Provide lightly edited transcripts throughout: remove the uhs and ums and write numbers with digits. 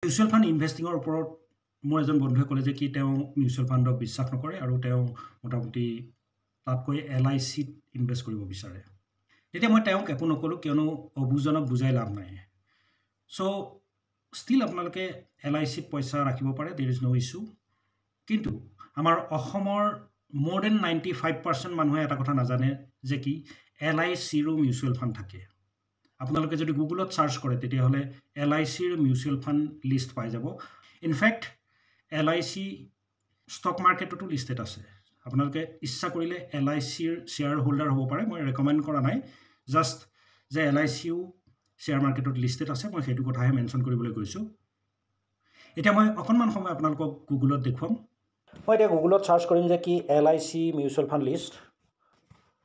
Mutual fund ইনভেষ্টিঙৰ ওপৰত মোৰ এজন বন্ধুৱে ক'লে যে কি তেওঁ মিউচুৱেল ফাণ্ডক বিশ্বাস নকৰে আৰু তেওঁ মোটামুটি তাতকৈ এলআইচিত ইনভেষ্ট কৰিব বিচাৰে। তেতিয়া মই তেওঁক একো নক'লোঁ, কিয়নো অবুজনক বুজাই লাভ নাই। চ' ষ্টিল আপোনালোকে এলআইচিত পইচা ৰাখিব পাৰে, there is no issue. কিন্তু আমাৰ অসমৰ মোৰ then 95% মানুহে এটা কথা নাজানে যে কি এলআইচিৰো মিউচুৱেল ফাণ্ড থাকে। আপোনালোকে যদি গুগলত ছাৰ্চ কৰে তেতিয়াহ'লে এলআইচিৰ মিউচুৱেল ফাণ্ড লিষ্ট পাই যাব। ইনফেক্ট এলআইচি ষ্টক মাৰ্কেটতো লিষ্টেড আছে। আপোনালোকে ইচ্ছা কৰিলে এলআইচিৰ শ্বেয়াৰ হোল্ডাৰ হ'ব পাৰে। মই ৰেকমেণ্ড কৰা নাই, জাষ্ট যে এলআইচিও শ্বেয়াৰ মাৰ্কেটত লিষ্টেড আছে, মই সেইটো কথাহে মেনশ্যন কৰিবলৈ গৈছোঁ। এতিয়া মই অকণমান সময় আপোনালোকক গুগলত দেখুৱাম। মই এতিয়া গুগলত ছাৰ্চ কৰিম যে কি এলআইচি মিউচুৱেল ফাণ্ড লিষ্ট।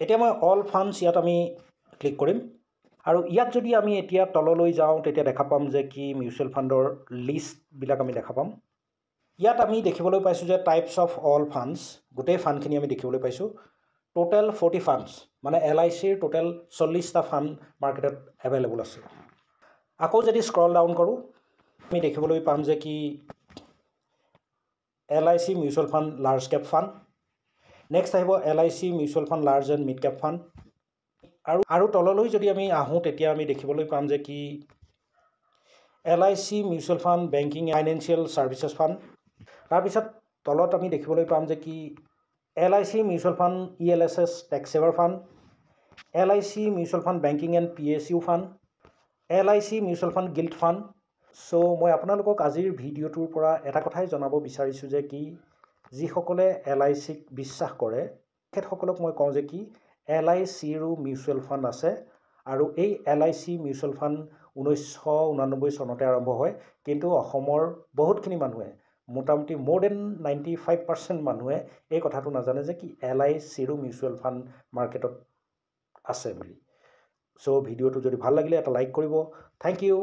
এতিয়া মই অল ফাণ্ডছ ইয়াত আমি ক্লিক কৰিম আৰু ইয়াত যদি আমি এতিয়া তললৈ যাওঁ তেতিয়া দেখা পাম যে কি মিউচুৱেল ফাণ্ডৰ লিষ্টবিলাক আমি দেখা পাম। ইয়াত আমি দেখিবলৈ পাইছোঁ যে টাইপছ অফ অল ফাণ্ডছ, গোটেই ফাণ্ডখিনি আমি দেখিবলৈ পাইছোঁ। টোটেল 40 ফাণ্ডছ, মানে এলআইচিৰ টোটেল 40টা ফাণ্ড মাৰ্কেটত এভেইলেবল আছে। আকৌ যদি স্ক্ৰল ডাউন কৰোঁ আমি দেখিবলৈ পাম যে কি LIC mutual fund large cap fund, next আহিব LIC mutual fund large and mid cap fund, আৰু তললৈ যদি আমি আহোঁ তেতিয়া আমি দেখিবলৈ পাম যে কি LIC mutual fund banking financial services fund. তাৰপিছত তলত আমি দেখিবলৈ পাম যে কি LIC mutual fund ELSS tax saver fund, LIC mutual fund banking and PSU fund, LIC mutual fund gilt fund. চ' মই আপোনালোকক আজিৰ ভিডিঅ'টোৰ পৰা এটা কথাই জনাব বিচাৰিছোঁ যে কি যিসকলে এলআইচিক বিশ্বাস কৰে তেখেতসকলক মই কওঁ যে কি এলআইচিৰো মিউচুৱেল ফাণ্ড আছে আৰু এই এলআইচি মিউচুৱেল ফাণ্ড 1989 চনতে আৰম্ভ হয়। কিন্তু অসমৰ বহুতখিনি মানুহে, মোটামুটি মোৰ then 95% মানুহে এই কথাটো নাজানে যে কি এলআইচিৰো মিউচুৱেল ফাণ্ড মাৰ্কেটত আছে বুলি। চ' ভিডিঅ'টো যদি ভাল লাগিলে এটা লাইক কৰিব। Thank you.